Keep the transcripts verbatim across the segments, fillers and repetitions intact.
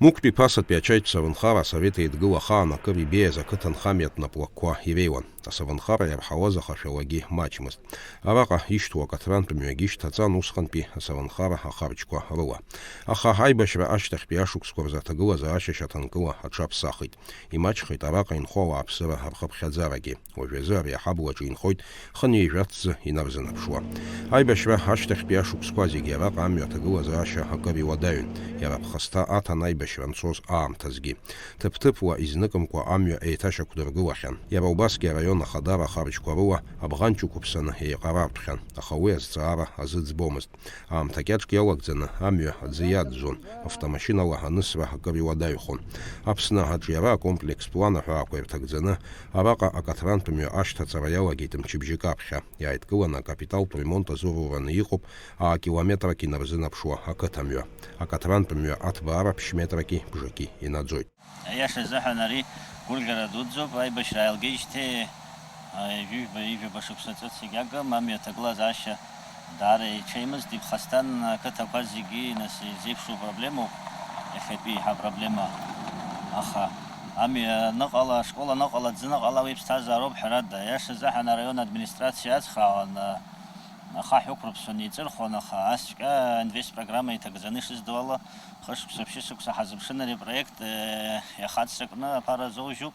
Мықәтәи ԥасатәи ачаитәса авынхара асовет еидгыла ахаан акыр ибеиаз ақыҭанхамҩатә наплакқәа иреиуан. Асовынхара иарҳауаз ахашәалагьы маҷмызт. Араҟа ишьҭоу акаҭрантә мҩагьы шьҭаҵан усҟантәи асовынхара ахарџьқәа рыла. Аха аибашьра ашьҭахьтәи ашықәсқәа рзы аҭагылазаашьа шьаҭанкыла аҽаԥсахит. Имаҷхеит араҟа инхо ауааԥсыра рхыԥхьаӡарагьы. Уажәазы ари аҳаблаҿы инхоит хынҩажәа ҭӡы инарзынаԥшуа. Аибашьра ашьҭахьтәи ашықәсқәа зегьы араҟа амҩа аҭагылазаашьа акыр иуадаҩын. Иара аԥхасҭа аҭан аибашьра анцоз аамҭазгьы. Ҭыԥ-ҭыԥуа изныкымкәа амҩа еиҭашьақәдыргылахьан. Иара убасгьы араион ахадара ахарџьқәа рыла абӷанҷ ықәыԥсаны еиҟарартәхьан, аха уи азҵаара азыӡбомызт. Аамҭа кьаҿк иалагӡаны амҩа аӡы иаӡәӡәон, автомашьынала анысра акыр иуадаҩхон. Аԥсны аҿиара акомплекстә план аҳәаақәа ирҭагӡаны, араҟа акаҭрантә мҩа ашьҭаҵара иалагеит мчыбжьык аԥхьа. Иааидкыланы акапиталтә ремонт азурураны иҟоуп аакилометрак инарзынаԥшуа ақыҭамҩа. Акаҭрантә мҩа аҭбаара ԥшь-метрак бжаки инаӡоит. Аиаша азыҳәан ари гәырӷьара дуӡӡоуп, аибашьра ааилгеижьҭеи, а, ҩажәи жәба, ҩажәи жәаба шықәса ҵәыц егьагым, амҩа аҭагылазаашьа даара иҽеимызт, иԥхасҭан ақыҭақәа зегьы, нас, изеиԥшу проблемоуп, иахьатәи иаҳа проблема. Аха амҩа аныҟала, ашкол аныҟала, аӡы аныҟала, уи ԥсҭазаароуп, ҳәарада. Аиаша азыҳәан араион администрациа ацхраауан, а, ахаҳә ықәрыԥсон, еиҵырхуан, аха асҵәҟьа инвестпрограмма иҭагӡаны ишыздоу ала, хышықәса, ԥшьышықәса ҳазыԥшын ари апроект, э, иахацракны аԥара азоужьуп,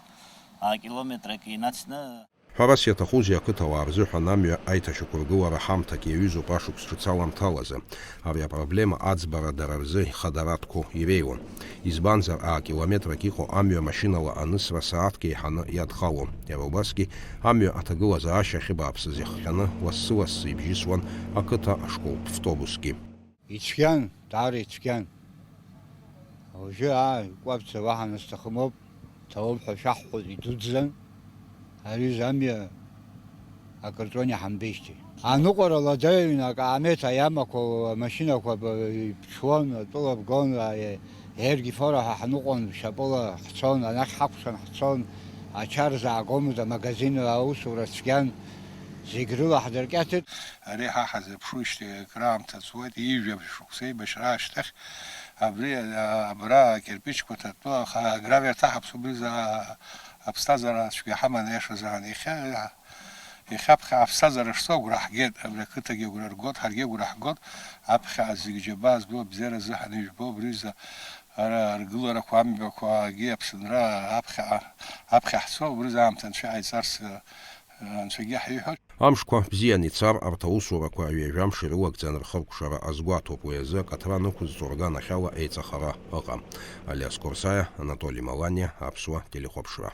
акилометрак инацны. Ҳәарас иаҭахузеи, ақыҭауаа рзыҳәан амҩа аиҭашьақәыргылара ҳамҭак иаҩызоуп ашықәс ҿыц аламҭалазы. Ари апроблема аӡбара дара рзы ихадаратәқәоу иреиуан. Избанзар, аакилометрак иҟоу амҩа машьынала анысра сааҭк еиҳаны иадхалон. Иара убасгьы амҩа аҭагылазаашьа ахьыбааԥсыз иахҟьаны лассы-лассы ибжьысуан ақыҭа ашколтә втобусгьы. Ицәгьан, даара ицәгьан. Уажәы, аа, икәабца уаҳа насҭахым ауп, ҭабуп ҳәа шәаҳҳәоит, идуӡӡан. Ари замҩа акырҵәон иҳамбеижьҭеи. Аныҟәара ладаҩын, акаамеҭ аиамақәа, амашьынақәа б-, иԥҽуан, атәыла бгон, а-, Ергифора ҳәа ҳныҟәон, шьапыла ҳцон, анахь ҳакәшан ҳцон, ача рзаагомызт, амагазин аусура цәгьан, зегь рыла ҳдыркьаҭеит. Ари ҳа ҳазыԥшуижьҭеи акраамҭа ҵуеит, ҩажәа шықәса еибашьра ашьҭахь, абри, а, абра акирпичқәа ҭатәы, аха агравиа рҭаҳаԥс убри за-, аԥсҭазаара цәгьа ҳаман, иашазаан. Иахьа, иахьаԥхьа аԥсҭазаара шцо агәра ҳгеит, абри ақыҭагьы агәра ргоит, ҳаргьы агәра ҳгоит, аԥхьа зегь џьабаа зду абзиара азыҳәан ижәбо, абри за-, ара аргыларақәа, амҩақәагьы Аԥсынра аԥхьаҟа, аԥхьа ҳцо, убри за аамҭа Анцәа иҟаиҵарц, а, Анцәагьы ҳиҳәоит. Амшқәа бзиан ицар, арҭ аусурақәа ҩажәа мш ирылагӡан рхыркәшара азгәаҭоуп, уи азы акаҭра анықәызҵо рганахьала еиҵахара ыҟам. Алиас Қорсаиа, Анатоли Маланиа, Аԥсуа телехәаԥшра.